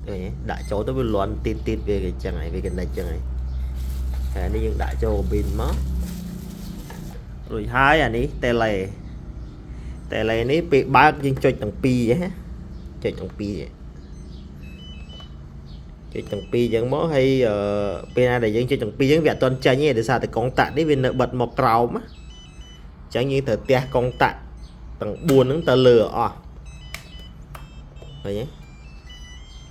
ឃើញទេដាក់ចូលទៅវាលន់ទីតទីតវាគេចឹងហើយវា connect ចឹងហើយហើយនេះយើងដាក់ចូលប៊ីនមករួចហើយអានេះ tele tele នេះពេលបើកយើងចុចទាំងពីរហ៎ចុចទាំងពីរចុចទាំងពីរចឹងមកហើយពេលណាដែលយើងចុចទាំងពីរចឹងវាអត់ទាន់ចេញទេដោយសារតែកុងតាក់នេះវានៅបិទមកក្រោមណាចឹងយើងត្រូវទះកុងតាក់ទាំង4ហ្នឹងទៅលើអស់ឃើញទេ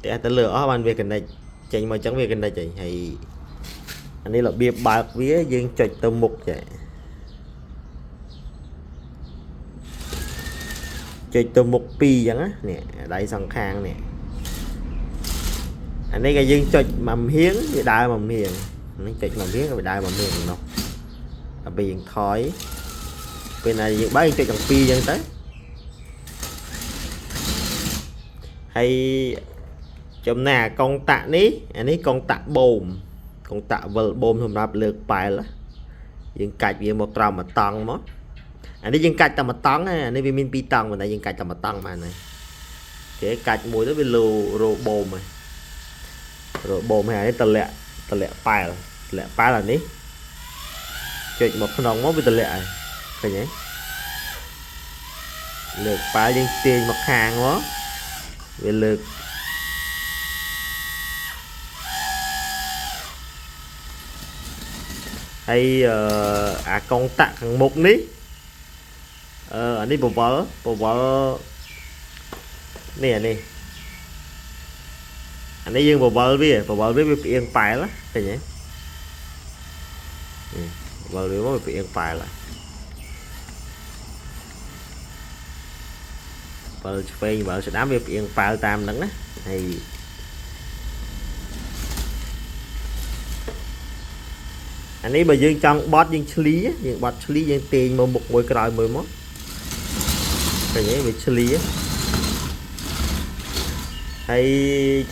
ទះទៅលើអស់បានវា connect ចេញមកចឹងវា connect ហើយហើយអានេះរបៀបបើកវាយើងចុចទៅមុខចេះចុចទៅមុខ2ចឹងណានេះដៃសងខាងនេះអានេះក៏យើងចុចមួយមហៀងវាដើរមួយមហៀងនេះចុចមួយមហៀងវាដើរមួយមហៀងនោះដល់ពេលយើងថយពេលណាយើងបើកយើងចុចទាំងពីរចឹងទៅហើយចំណែកអាកុងតាក់នេះអានេះកុងតាក់បូមកុងតាក់វិលបូមសម្រាប់លើកប៉ែលយើងកាច់វាមកក្រោមមួយតង់មកអានេះយើងកាច់តែមួយតង់អានេះវាមានពីរតង់ប៉ុន្តែយើងកាច់តែមួយតង់បានហើយគេកាច់មួយទៅវាលោរោបូមហើយរោបូមហើយអានេះតម្លាក់តម្លាក់ប៉ែលតម្លាក់ប៉ែលអានេះចុចមកក្នុងមកវាតម្លាក់ហើយឃើញទេលើកប៉ែលយើងទាញមកខាងមកវាលើកហើយអាកុងតាក់ខាងមុខនេះអានេះបវលបវលនេះអានេះអានេះយើងបវលវាបវលវាវាផ្អៀងប៉ែលឃើញទេបវលវាមកវាផ្អៀងប៉ែលបវលឆ្វេងបវលស្ដាំវាផ្អៀងប៉ែលតាមហ្នឹងណាហើយអានេះបើយើងចង់បត់យើងឆ្លីយើងបត់ឆ្លីយើងទាញមកមុខមួយក្រោយមួយមកឃើញទេវាឆ្លីហើយ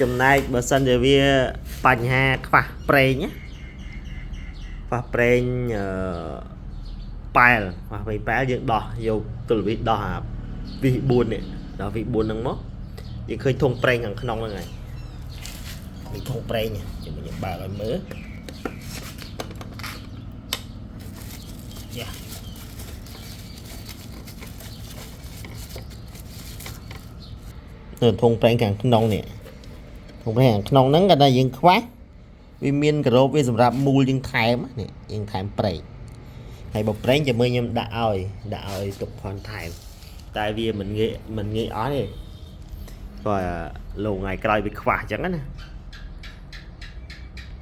ចំណែកបើសិនជាវាបញ្ហាខ្វះប្រេងណាខ្វះប្រេងអឺប៉ែលខ្វះប្រេងប៉ែលយើងដោះយកទល់វិដោះអា V4 នេះដល់ V4 ហ្នឹងមកយើងឃើញធុងប្រេងខាងក្នុងហ្នឹងហើយនេះធុងប្រេងចាំខ្ញុំបើកឲ្យមើលយ៉ាធុងប្រេងខាងក្នុងនេះធុងប្រេងខាងក្នុងហ្នឹងគាត់ថាយើងខ្វះវាមានក្របវាសម្រាប់មូលយើងថែមនេះយើងថែមប្រេងហើយបើប្រេងចាំមើលខ្ញុំដាក់ឲ្យដាក់ឲ្យទុកផនថែមតែវាមិនងាយមិនងាយអស់ទេគាត់លោកថ្ងៃក្រោយវាខ្វះអញ្ចឹងណា